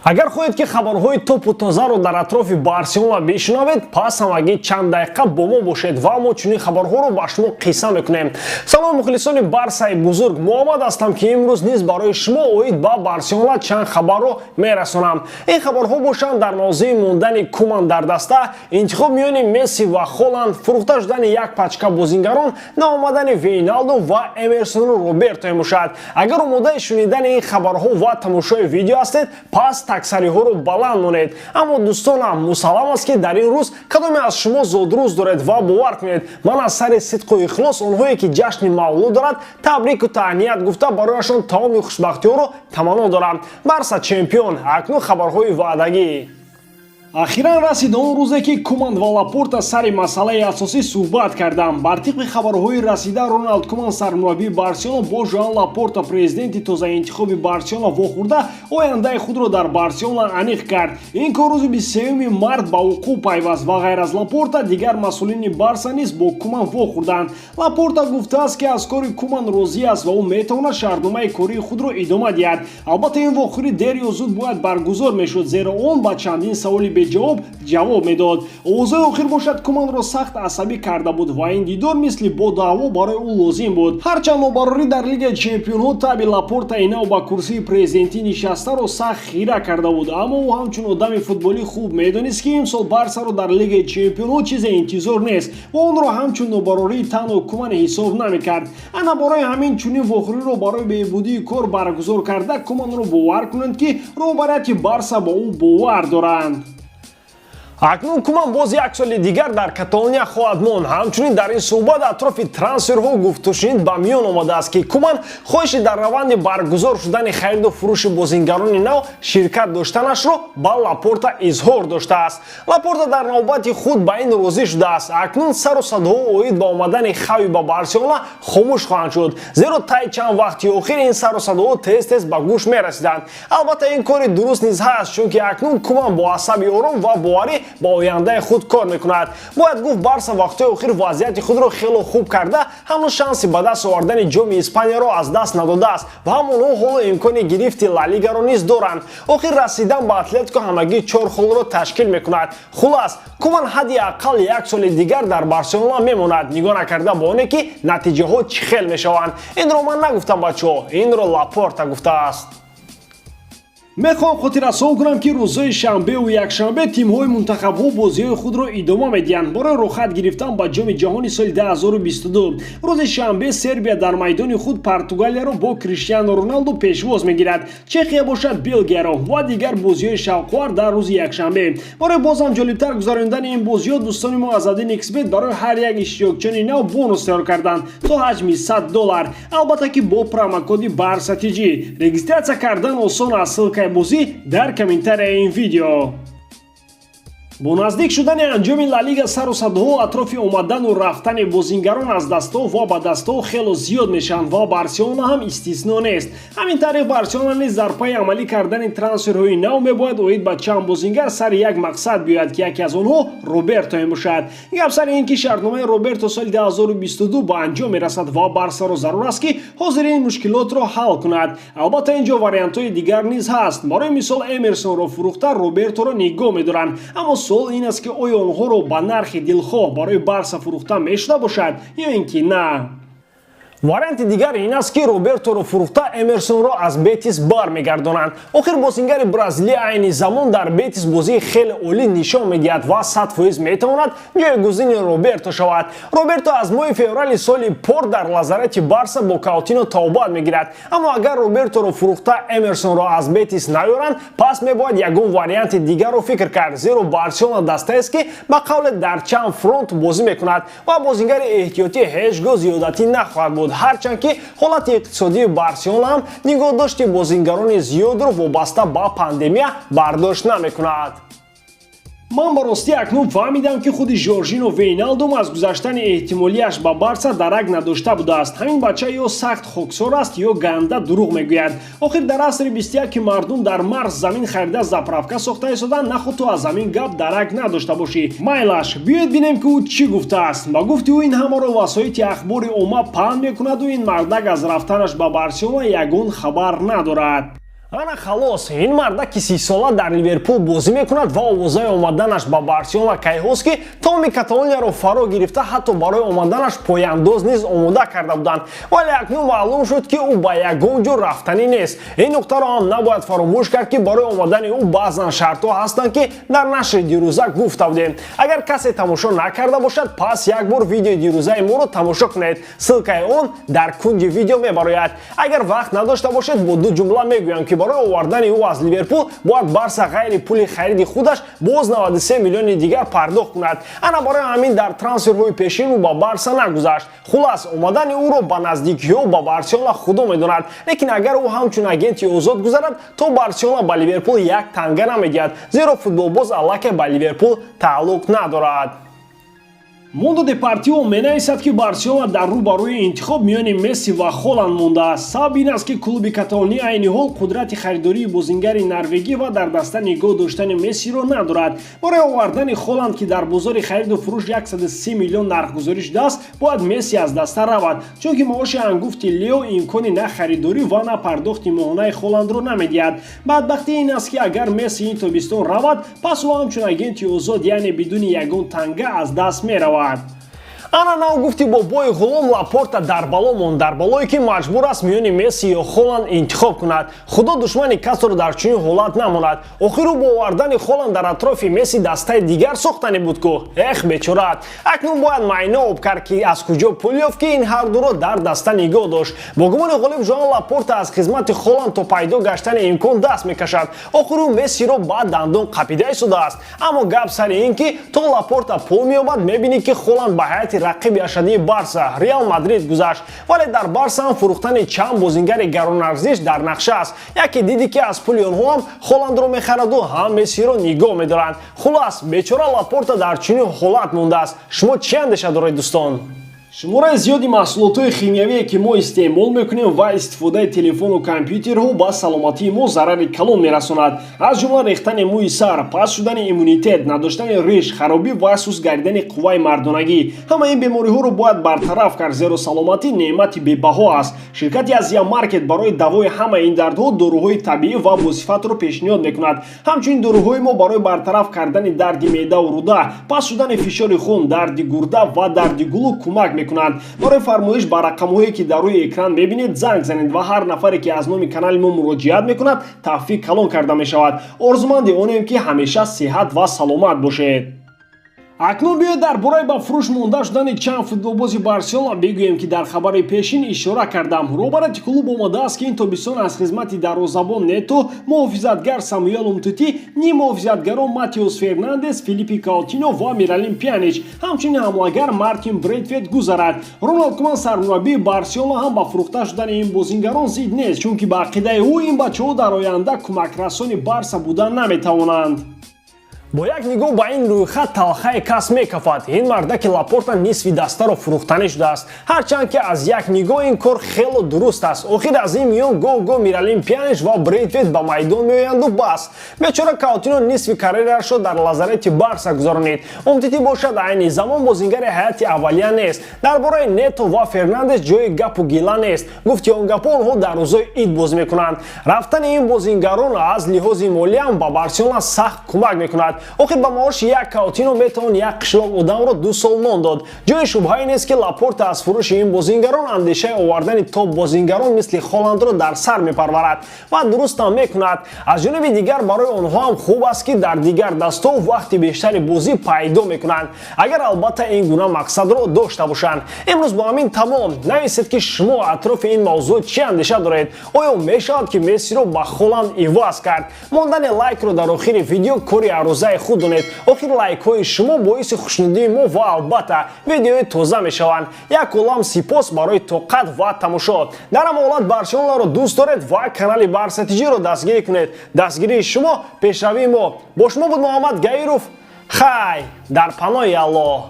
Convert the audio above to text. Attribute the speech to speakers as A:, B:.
A: Агар хоҳед, ки хабарҳои топу тозаро дар атрофи Барселона бишунавед, пас ҳамагӣ чанд дақиқа бо мо бошед ва мо чунин хабарҳоро ба шумо қисса мекунем. Салом, мухлисони Барсаи бузург! Муҳаммад ҳастам, ки имрӯз низ барои шумо оид ба Барселона чанд хабарро мерасонам. Ин хабарҳо бошанд дар мавзӯи мондани Куман дар даста, интихоб миёни Месси ва Холанд, фурӯхта шудани як пачка бозингарон, наомадани Вейналдум ва Эмерсону Роберто мебошад. Агар омодаи шунидани ин хабарҳо ва тамошои видео ҳастед, пас таксариҳоро баланд монед. Аммо, дӯстонам, мусаллам аст, ки дар ин рӯз кадоме аз шумо зодрӯз доред ва бовар кунед, ман аз сари сидқу ихлос онҳое, ки ҷашни мавлуд дорад, табрику таҳният гуфта, барояшон тамоми хушбахтиҳоро таманно дорам. Барса чемпион! Акнун хабарҳои ваъдагӣ. Ахиран расид он рӯзе, ки Куман ва Лапорта сари масъалаи асосӣ суҳбат карданд. Бар тибқи хабарҳои расида, Роналд Куман, сармураббии Барселона, бо Жоан Лапорта, президенти тозаинтихоби Барселона, вохӯрда, ояндаи худро дар Барселона аниқ кард. Ин кор рӯзи 23 март ба вуқӯъ пайваст ва ғайр аз Лапорта дигар масъулини Барса низ бо Куман вохӯрданд. Лапорта гуфтааст, ки аз кори Куман розӣ аст ва ӯ метавонад шартномаи кории худро идома диҳад. Албатта, ин вохӯрӣ дер ё зуд бояд баргузор мешуд, зеро он ба чандин саволи беҷавоб ҷавоб медод. Овозҳои охир бошад, Куманро сахт асабӣ карда буд ва ин дидор мисли бодаҳаво барои ӯ лозим буд. Ҳарчанд нобарорӣ дар Лигаи чемпионҳо таби Лапортаи нав ба курсии президентӣ нишастаро сахт хира карда буд, аммо ӯ ҳамчун одами футболӣ хуб медонист, ки имсол Барсаро дар Лигаи чемпионҳо чизе интизор нест ва онро ҳамчун нобарории танҳо Куман ҳисоб намекард. Ана барои ҳамин чунин вохӯриро барои беҳбудии кор баргузор карда, Куманро бовар кунанд, ки роҳбарияти Барса ба ӯ бовар доранд. Акнун Куман боз як соли дигар дар Каталония хоҳад монд. Ҳамчунин дар ин суҳбат атрофи трансферҳо гуфтушунид ба миён омадааст, ки Куман хоҳиши дар раванди баргузор шудани хариду фурӯши бозингарони нав ширкат доштанашро ба Лапорта изҳор доштааст. Лапорта дар навбати худ ба ин розӣ шудааст. Акнун сару садоҳо оид ба омадани Хави ба Барселона хомӯш хоҳанд шуд, зеро таи чанд вақти охир ин сару садоҳо тез тез ба гӯш мерасиданд. Албатта, ин кори дуруст низ ҳаст, чунки акнун Куман бо асаби ором ва боварӣ ба ояндаи худ кор мекунад. Бояд гуфт, Барса вақтҳои охир вазъияти худро хело хуб карда, ҳанӯз шанси ба даст овардани ҷоми Испанияро аз даст надодааст ва ҳам онҳо ҳоло имкони гирифти Ла Лигаро низ доранд. Охир расидан ба Атлетико ҳамагӣ чор холро ташкил мекунад. Хулас, Куман ҳадди ақал як соли дигар дар Барселона мемонад, нигоҳ накарда ба оне, ки натиҷаҳо чӣ хел мешаванд. Инро ман нагуфтам, бачаҳо, инро Лапорта гуфтааст. Мехоҳам хотиррасон кунам, ки рӯзҳои шанбеу якшанбе тимҳои мунтахабҳо бозиҳои худро идома медиҳанд барои роҳхат гирифтан ба Ҷоми ҷаҳони соли 2022. Рӯзи шанбе Сербия дар майдони худ Португалияро бо Криштиану Роналду пешвоз мегирад, Чехия бошад Белгияро ва дигар бозиҳои шавқовар дар рӯзи якшанбе. Барои бозам ҷолибтар гузарондани ин бозиҳо дӯстони мо аз 1xBet барои ҳар як иштирокчиёни нав бонус тайёр карданд то ҳаҷми 100 доллар, албатта ки бо промокоди БАРСАТИҷ. Регистрация кардан осон аст, ссылкаи бозӣ дар комментарияи ин видео. Бо наздик шудани анҷоми Ла Лига сару садоҳо атрофи омадану рафтани бозингарон аз дастҳо ва ба дастҳо хело зиёд мешаванд ва Барселона ҳам истисно нест. Ҳамин тариқ, Барселона низ дар пайи амалӣ кардани трансферҳои нав мебояд оид ба чанд бозингар сари як мақсад биёяд, ки яке аз онҳо Роберто мебошад. Гап сари ин ки шартномаи Роберто соли 2022 ба анҷом мерасад ва Барсаро зарур аст, ки ҳозир ин мушкилотро ҳал кунад. Албатта, ин ҷо вариантҳои дигар низ ҳаст. Барои мисол, Эмерсонро фурӯхта, Роберторо нигоҳ медоранд. Аммо суол ин аст, ки оё онҳоро ба нархи дилхоҳ барои Барса фурӯхта мешуда бошад ё ин ки на. Варианти дигар ин аст, ки Роберторо фурӯхта, Эмерсонро аз Бетис бармегардонанд. Охир бозингари Бразилия айни замон дар Бетис бозии хеле олӣ нишон медиҳад ва 100% метавонад ҷойгузини Роберто шавад. Роберто аз моҳи феврали соли пор дар лазарети Барса бо Каутино табобат мегирад. Аммо агар Роберторо фурӯхта, Эмерсонро аз Бетис наёранд, пас мебояд ягон варианти дигарро фикр кард, зеро Барселона дастаест, ки ба қавле дар чанд фронт бозӣ мекунад ва бозингари эҳтиётӣ ҳеҷ гоҳ зиёдатӣ нахоҳад буд, ҳарчанд ки ҳолати иқтисодии Барселона ҳам нигоҳдошти бозингарони зиёдро вобаста ба пандемия бардошт намекунад. Ман ба ростӣ акнун фаҳмидам, ки худи Жоржино Вейналдум аз гузаштани эҳтимолияш ба Барса дарак надошта будааст. Ҳамин бача ё сахт хоксор аст, ё ганда дурӯғ мегӯяд. Охир дар асри 21, ки мардум дар Марс замин харида, заправка сохта истоданд, наход ту аз ҳамин гап дарак надошта бошӣ? Майлаш, биёед бинем, ки ӯ чӣ гуфтааст. Ба гуфти ӯ, ин ҳамаро васоити ахбори омма паҳн мекунаду ин мардак аз рафтанаш ба Барселона ягон хабар надорад. Ана халос, ин мардаки 30-сола дар Ливерпул бозӣ мекунад ва овозаи омаданаш ба Барселона кайҳост, ки тамоми Каталонияро фаро гирифта, ҳатто барои омаданаш пояндоз низ омода карда буданд. Вале акнун маълум шуд, ки ӯ ба ягон ҷо рафтанӣ нест. Ин нуқтаро ҳам набояд фаромӯш кард, ки барои омадани ӯ баъзан шартҳо ҳастанд, ки дар нашри дирӯза гуфта будем. Агар касе тамошо накарда бошад, пас як бор видеои дирӯзаи моро тамошо кунед. Ссылкаи он дар кунҷи видео мебарояд. Агар вақт надошта бошед, бо ду ҷумла мегӯям, ки барои овардани ӯ аз Ливерпул бояд Барса ғайри пули хариди худаш боз 93 миллиони дигар пардохт кунад. Ана барои ҳамин дар трансферҳои пешин ӯ ба Барса нагузашт. Хулас, омадани ӯро ба наздикиҳо ба Барселона худо медонад, лекин агар ӯ ҳамчун агенти озод гузарад, то Барселона ба Ливерпул як танга намедиҳад, зеро футболбоз аллакай ба Ливерпул тааллуқ надорад. Мундо Депортиво менависад, ки Барселона дар рӯ ба рӯи интихоб миёни Месси ва Холанд мондааст. Сабаб ин аст, ки клуби каталонӣ айни ҳол қудрати харидории бозингари норвегӣ ва дар даста нигоҳ доштани Мессиро надорад. Барои овардани Холанд, ки дар бозори хариду фурӯш 130 миллион нархгузорӣ шудааст, бояд Месси аз даста равад, чунки маоши ангуфти Лео имкони на харидорӣ ва на пардохти моҳонаи Холандро намедиҳад. Бадбахтӣ ин аст, ки агар Месси ин тобистон равад, пас ӯ ҳамчун агенти озод, яъне бидуни ягон танга, аз даст меравад. Ана нав гуфти бобои ғулом, Лапорта дар бало монд, дар балое, ки маҷбур аст миёни Месси ё Холанд интихоб кунад. Худо душмани касро дар чунин ҳолат намонад. Охир ӯ бо овардани Холанд дар атрофи Месси дастаи дигар сохтанӣ буд ку. Эх, бечора, акнун бояд майна об кард, ки аз куҷо пул ёфт, ки ин ҳардуро дар даста нигоҳ дошт. Бо гумони ғолиб, Жоан Лапорта аз хизмати Холанд то пайдо гаштани имкон даст мекашад. Охир ӯ Мессиро ба дандон қапида истодааст. Аммо гап сари ин, ки то Лапорта пул меёбад, мебинӣ, ки Холанд ба ҳайати рақиби ашадии Барса, Реал Мадрид, гузашт. Вале дар Барса ҳам фурӯхтани чанд бозингари гаронарзиш дар нақша аст. Яке диди, ки аз пули онҳо ҳам Холандро мехараду, ҳам Мессиро нигоҳ медоранд. Хулас, бечора Лапорта дар чунин ҳолат мондааст. Шумо чӣ андеша доред, дӯстон? Шумораи зиёди маҳсулотҳои химиявие, ки мо истеъмол мекунем, ва истифодаи телефону компютерҳо ба саломатии мо зарари калон мерасонад. Аз ҷумла рехтани мӯи сар, паст шудани иммунитет, надоштани риш, харобӣ ва суст гардидани қувваи мардонагӣ. Ҳама ин бемориҳоро бояд бартараф кард, зеро саломатӣ неъмати бебаҳо аст. Ширкати Азия Маркет барои давои ҳамаи ин дардҳо доруҳои табиӣ ва босифатро пешниҳод мекунад. Ҳамчунин доруҳои мо барои бартараф кардани дарди меъдаву рӯда, паст шудани фишори хун, дарди гурда ва дарди гулӯ кӯмак мекунанд. Барои фармоиш ба рақамҳое, ки дар рӯи экран мебинед, занг занед ва ҳар нафаре, ки аз номи канали мо муроҷиат мекунад, тахфиф калон карда мешавад. Орзуманди онем, ки ҳамеша сиҳат ва саломат бошед. Акнун биёед, дар бораи ба фурӯш монда шудани чанд футболбози Барселона бигӯем, ки дар хабари пешин ишора кардам. Роҳбарияти клуб омадааст, ки ин тобистон аз хизмати дарвозабон Нето, муҳофизатгар Самуэл Умтити, ниммуҳофизатгарон Матеус Фернандес, Филиппи Каутино ва Миралим Пьянич, ҳамчунин ҳамлагар Мартин Брейтвейт гузарад. Роналд Куман, сармураббии Барселона, ҳам ба фурӯхта шудани ин бозингарон зид нест, чунки ба ақидаи ӯ ин бачаҳо дар оянда кӯмакрасони Барса будан наметавонанд. Бо як нигоҳ ба ин рӯйхат талхаи кас мекафад. Ин мардаки Лапорта нисфи дастаро фурӯхтанӣ шудааст, ҳарчанд ки аз як нигоҳ ин кор хело дуруст аст. Охир аз ин миён гоҳ-гоҳ Миралим Пьянич ва Брейтвейт ба майдон меоянду бас. Бечора Каутино нисфи карьерашро дар лазарети Барса гузаронид. Умтити бошад, айни замон бозингари ҳайати аввалия нест. Дар бораи Нето ва Фернандес ҷои гапу гила нест. Гуфти он гапо, онҳо дар рӯзои ид бозӣ мекунанд. Рафтани ин бозингарон аз лиҳози молиям ба Барселона сахт кӯмак мекунад. Охир ба маоши як Каутино метавон як қишлоқ одамро 2 сол нон дод. Ҷои шубҳае нест, ки Лапорта аз фурӯши ин бозингарон андешаи овардани топ бозингарон мисли Холандро дар сар мепарварад ва дурустам мекунад. Аз ҷониби дигар, барои онҳо ҳам хуб аст, ки дар дигар дастҳо вақти бештари бозӣ пайдо мекунанд, агар албатта ин гуна мақсадро дошта бошанд. Имрӯз бо ҳамин тамом. Нависед, ки шумо атрофи ин мавзӯъ чӣ андеша доред. Оё мешавад, ки Мессиро ба Холанд иваз кард? Мондани лайкро дар охири видео кори ҳаррӯзаи худ донед. Охир лайкҳои шумо боиси хушнудии мо ва албатта видеои тоза мешаванд. Як олам сипос барои тоқат ва тамошо. Дар ҳама ҳолат, Барселонаро дӯст доред ва канали Барса Тиҷиро дастгирӣ кунед. Дастгирии шумо — пешравии мо. Бо шумо буд Муҳаммад Гаиров. Хай, дар паноҳи Аллоҳ.